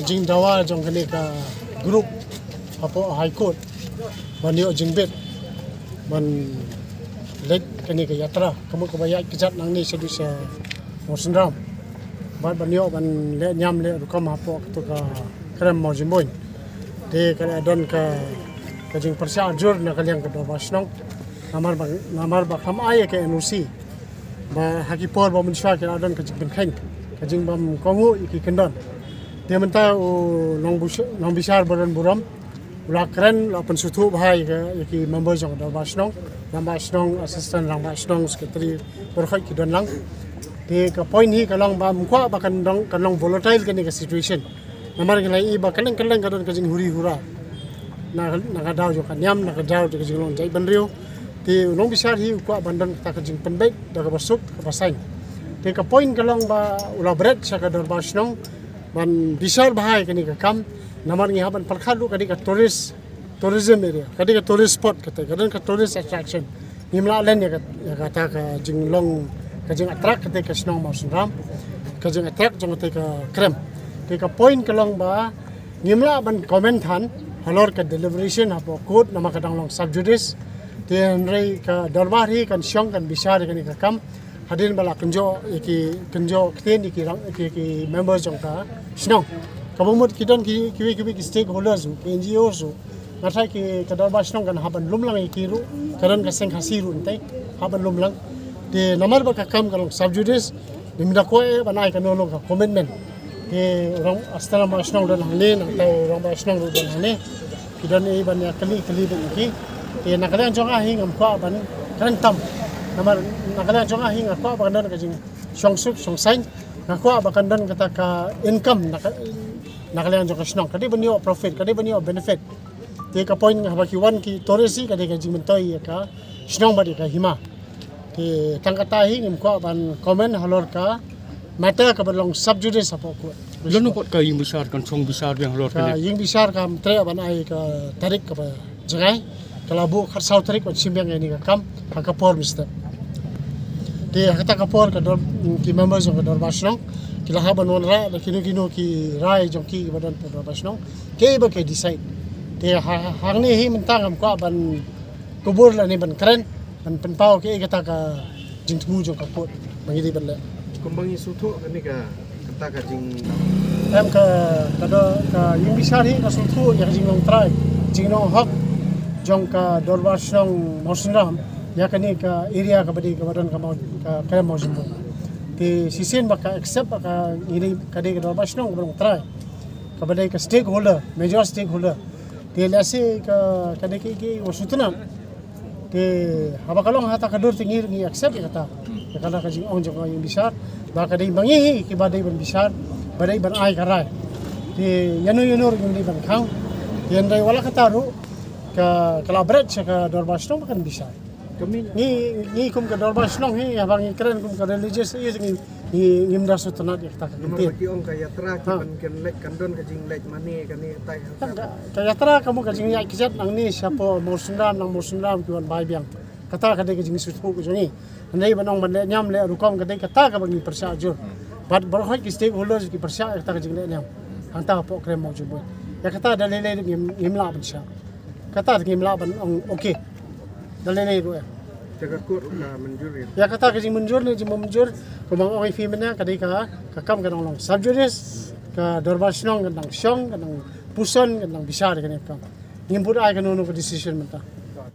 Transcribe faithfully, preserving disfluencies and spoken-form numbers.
Jingdawa jong kane ka group hapoh High Court ban ïoh jingbit ban leit kane ka yatra, ka mut kaba ïaid kjat nangne shaduh sha Mawsynram, bad ban ïoh ban leh niam leh rukom hapoh kato ka krem Mawjymboin. Te ka la don ka, ka jingpyrshah jur na ka liang ka dorbar shnong. Namar ba, namar ba kam ai ïa ka N O C ba ha ki por ba mynshuwa ki la don ka jingpynkheiñ, ka jingbym kohnguh ïa ki kyndon. Te mynta u nongbishar, nongbishar ba don burom u la kren, u la pynsngewthuh bha ïa ki, ïa ki member jong ka dorbar shnong, rangbah shnong, assistant rangbah shnong, secretary, baroh ki don lang. Te ka point hi ka long ba ym kwah ba kan long, kan long volatile kane ka situation. Namar ngi la ïohi ba kylleng kylleng ka don ka jinghuri hura na, na ka daw jong ka niam, na ka daw jong ka jinglong jaitbynriew. Te u nongbishar hi u kwah ban don kata ka jingpynbeit da kaba suk kaba saiñ. Te ka point ka long ba u la bret sha ka dorbar shnong ban bishar bha ïa kane ka kam. Namar ngi hap ban pyrkhat ruh ka dei ka tourist, tourism area, ka dei ka tourist spot kata, ka don ka tourist attraction. Ngim lah len ïa ka, ïa kata ka jinglong, ka jing attract kata ka shnong Mawsynram, ka jing attract jong kata ka krem. Te ka point ka long ba ngim lah ban comment than halor ka deliberation hapoh court namar ka dang long sub judice. Te hynrei ka dorbar hi kan shong kan bishar ïa kane ka kam hadien ba la kynjoh ïa ki, kynjoh ktien ïa ki rang, ïa ki, ki members jong ka shnong. Kaba mut ki don ki, kiwei kiwei ki stakeholders ruh, ki N G Os ruh. Nga tharai ki, ka dorbar shnong kan hap ban lum lang ïa ki ruh, ka don ka seng Khasi ruh, te hap ban lum lang. Te namar ba ka kam ka long sub judice, ngim da kwah ban ai kano kano ka commitment. Te u rangbah, assistant rangbah shnong don hangne, nangta u rangbah shnong ruh don hangne. Ki don ei ban ïa kylli, kylli beit ïa ki. Te na ka liang jong nga hi ngam kwah ban kren tam. Namar na ka liang jong nga hi nga kwah ba kan don ka jingshong suk shong saiñ. Nga kwah ba kan don kata ka income na ka, na ka liang jong ka shnong. Ka dei ban ïoh profit, ka dei ban ïoh benefit. Te ka point haba ki wan ki tourist hi ka dei ka jingmyntoi ïa ka shnong bad ïa ka hima. Te tang kata hi ngim kwah ban comment halor ka matter kaba long sub judice hapoh court. Lano pat ka ïing bishar kan shong bishar biang halor kane? Ka ïing bishar kam treh ban ai ka tarik kaba jngai, ka la buh khatsaw tarik ban shim biang ïa kane ka kam ha ka por mynstep. Te ha kata ka por ka dor, ki member jong ka dorbar shnong ki la hap ban wanrah da kino kino ki rai jong ki kiba don ha dorbar shnong, kiba ki decide. Te ha, hangne hi mynta ngam kwah ban kubur lane ban kren, ban pynpaw kaei kata ka jingthmu jong ka court ba ngi dei ban leh. Kumba ngi sngewthuh kane ka, kata ka jing, em, ka, ka do, ka ïing bishar hi ka sngewthuh ïa ka jinglong trai, jinglong hok jong ka dorbar shnong Mawsynram ïa kane ka area kaba dei kaba don ka Maw, ka krem Mawjymboin. Te shisien ba ka accept ba ka, ngi dei, ka dei ka dorbar shnong kaba long trai, kaba dei ka stakeholder, major stakeholder. Te lehse ka, ka dei ki, ki wa sutna. Te haba ka long ha kata ka dur te ngi, ngi accept ïa kata. Ïa kata ka jingong jong ka ïing bishar ba ka dei ma ngi hi kiba dei ban bishar, ba dei ban ai ka rai. Te ïano ïano ruh ngim dei ban khang. Te hynrei wat la kata ruh ka, ka la bret sha ka dorbar shnong ba kan bishar. Ngi, ngi kum ka dorbar shnong hi, haba ngi kren kum ka religious, ïa ngi, ngi, ngim da sngewtynnat ïa kata ka kyntien. Namar ba ki ong ka yatra ki ban, kan leit, kan don ka jingleit mane kane katai. Ka, ka yatra ka mut ka jingïaid kjat nangne shapoh Mawsynram, nang Mawsynram ki wan bai biang. Kata ka dei ka jingsngewthuh ka jong ngi. Hynrei ban ong ban leh niam leh rukom ka dei kata kaba ngi pyrshah jur. Bad baroh ki stakeholders ki pyrshah ïa kata ka jingleh niam. Hangta hapoh krem Mawjymboin. Ïa kata da lei lei ngim, ngim lah ban shah. Kata ngim lah ban ong okay. Da lei lei ruh ïa. Te ka court ka mynjur ïa. Ïa kata ka jingmynjur ne jingmynjur, kumba ong ïa phi mynne ka dei ka, ka kam ka dang long sub judice, ka dorbar shnong ka dang shong, ka dang puson, ka dang bishar ïa kane ka kam. Ngim bud ai kano kano ka decision mynta.